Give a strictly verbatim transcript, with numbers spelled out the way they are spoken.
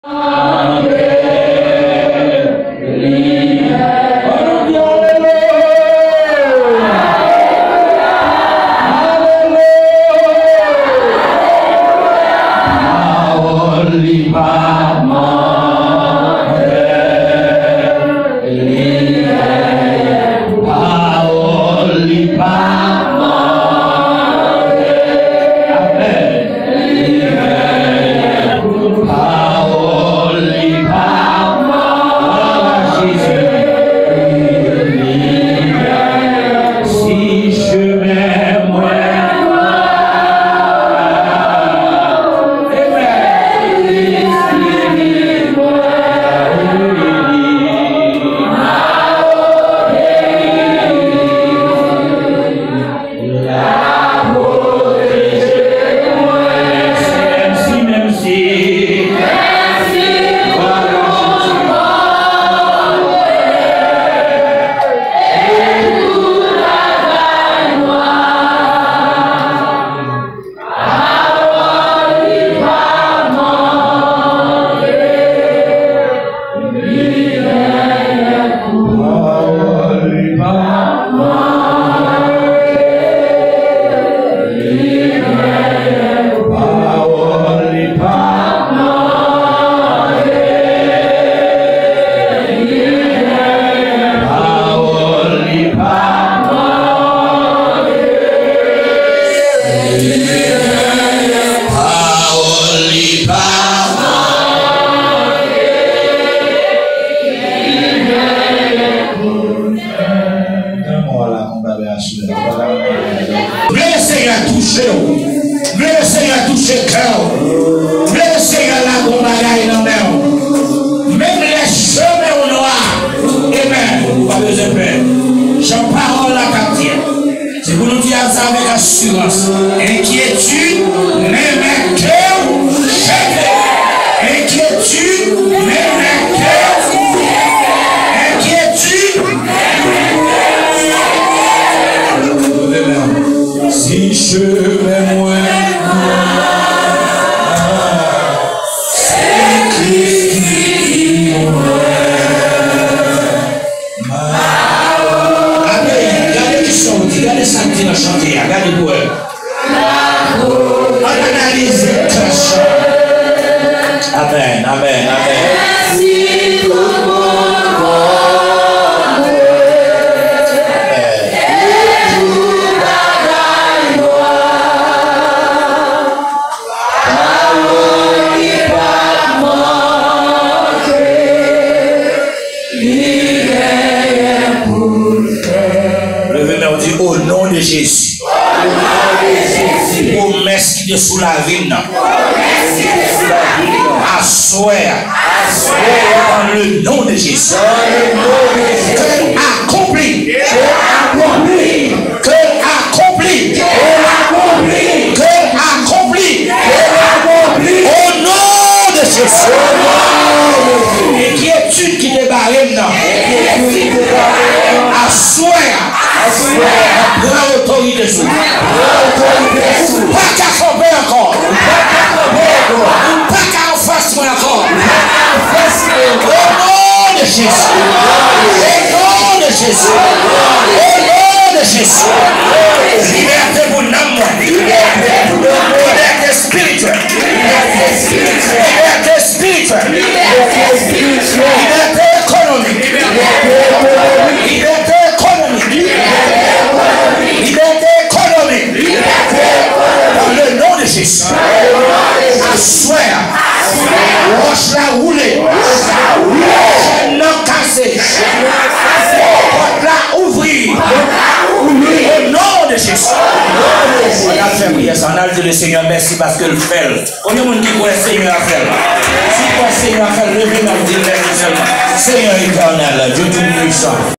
Pawòl li pa manke. Pawòl li pa manke. Amèn. Pawòl li pa manke. Glwa a Jezi. Si chemen mwen nwa, Pawòl li pa manke. Vle Senyè touche w. Vle Senyè touche kè w. Vle Senyè lage yon bagay nan men w. Menm lè chemen w nwa. Amen. Ou pa bezwen pè. Jan pawòl la t ap di a. Se pou nou di sa avèk asirans. Enkyetid, menm lè kè w jete. Enkyetid, menm lè kè w. Enkyetid, menm lè kè w. Si chemen mwen nwa, se Kris ki pou mwen. Gade, gade kisa w di, gade sa k di nan chante a, gade pou wè. Ann analize tèks la. Amèn, amèn, amèn. Amèn. Pawòl li pa manke, li genyen pou l fè. Leve men w, di, "O non de Jezi." O non de Jezi. Pwomès ki te sou lavi m nan. Pwomès ki te sou lavi m nan. Aswè a. Aswè a. Dans le nom de Jésus. Dans le nom de Jésus. Ke l akonpli. Ke l akonpli. Ke l akonpli. Ke l akonpli. Ke l akonpli. Ke l akonpli. Au nom de Jésus. Au nom de Jésus. Enkyetid ki te bare m nan. Enkyetid ki te bare m nan. Aswè a. Aswè a. Pran otorite sou. Pran otorite sou. Pa ka kanpe ankò. Pa ka kanpe ankò. Pa ka anfas mwen ankò. Pa ka anfas mwen ankò. Au nom de Jésus. Au nom de Jésus. Au nom de Jésus. Libète pou nanm mwen. Libète pou nanm mwen. Libète espirityèl. Libète espirityèl. Libète espirityèl. Libète espirityèl. Libète ekonomik. Libète ekonomik. Libète ekonomik. Libète ekonomik. Libète ekonomik. Libète ekonomik. Dans le nom de Jésus. Dans le nom de Jésus. Aswè a. Wòch la woule. Chèn nan kase. Pòt la ouvri. Au nom de Jésus. Ann al fè priyè sa. Ann al di le Senyè mèsi paske l fè l. Konbyen moun ki kwè Senyè a fè l? Si w kwè Senyè a fè l, leve men w, di l mèsi sèlman. Senyè etènèl, Dye Toupisan.